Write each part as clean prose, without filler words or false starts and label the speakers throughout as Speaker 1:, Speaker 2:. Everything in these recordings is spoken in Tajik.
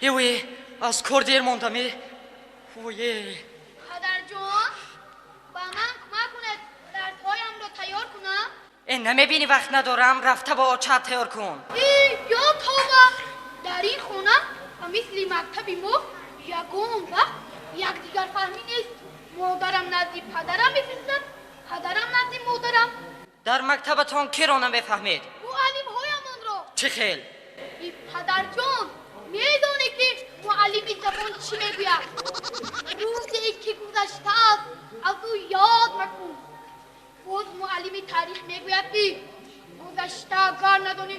Speaker 1: Эве, аз кор дер мондам. Е, ое.
Speaker 2: Падарҷон, ба ман кӯмак кунед, дарсҳоямро тайёр кунам.
Speaker 1: Э, намебинӣ, вақт надорам? Рафта бо очаат тайёр кун.
Speaker 2: Э, ё тавба! Дар ин хона ба мисли мактаби мо ягон вақт якдигарфаҳмӣ нест. Модарам назди падарам мефиристад, падарам назди модарам.
Speaker 1: Дар мактабатон киро намефаҳмед?
Speaker 2: Муаллимҳоямонро.
Speaker 1: Чӣ хел?
Speaker 2: И падарҷон, медонӣ, ки муаллими забон чӣ мегӯяд? Рӯзе ки гузаштааст, аз ӯ ёд макун. Боз муаллими таърих мегӯяд, ки гузашта агар надонӣ,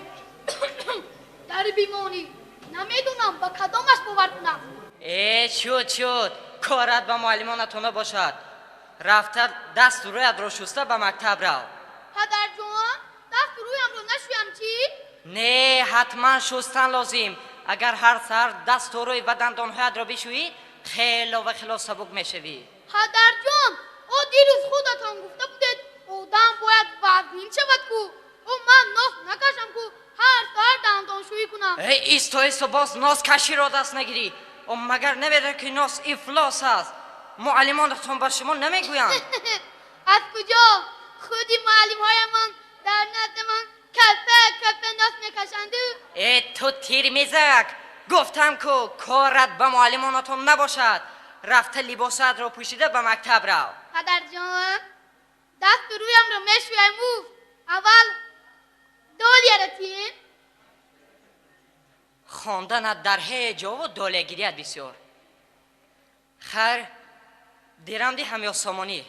Speaker 2: дар бимонӣ. Намедонам, ба кадомаш бовар кунам.
Speaker 1: Э, шуд, шуд, корат ба муаллимонатон набошад. Рафта дасту рӯятро шуста ба мактаб рав.
Speaker 2: Падарҷон, дасту рӯямро нашӯям чӣ?
Speaker 1: Не, ҳатман шустан лозим. Агар ҳар саҳар дасту рӯй ва дандонҳоятро бишӯӣ, хело ва хело сабук мешавӣ.
Speaker 2: Падарҷон, о дирӯз худатон гуфта будед, одам бояд вазнин шавад ку. О ман нос накашам ку, ҳар саҳар дандоншӯӣ кунам.
Speaker 1: Э, исто, исто, боз нос каширо даст нагирӣ. О магар намедонӣ, ки нос ифлос аст? Муаллимонатон ба шумо намегӯянд?
Speaker 2: Аз куҷо? Худи муаллимҳоямон дар наздамон кафа кафа нос мекашанду.
Speaker 1: Э, ту тирмизак, гуфтам ку, корат ба муаллимонатон набошад. Рафта либосатро пӯшида ба мактаб рав.
Speaker 2: Падарҷон, дасту рӯямро мешӯяму аввал долияро тием.
Speaker 1: Хонданат дар ҳеҷ ҷову долиягирият бисёр. Хайр, дирам диҳам ё сомонӣ?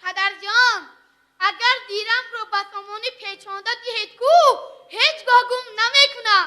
Speaker 2: Падарҷон, агар дирамро ба сомонӣ печонда диҳед ку, ҳеҷ гоҳ гум намекунам.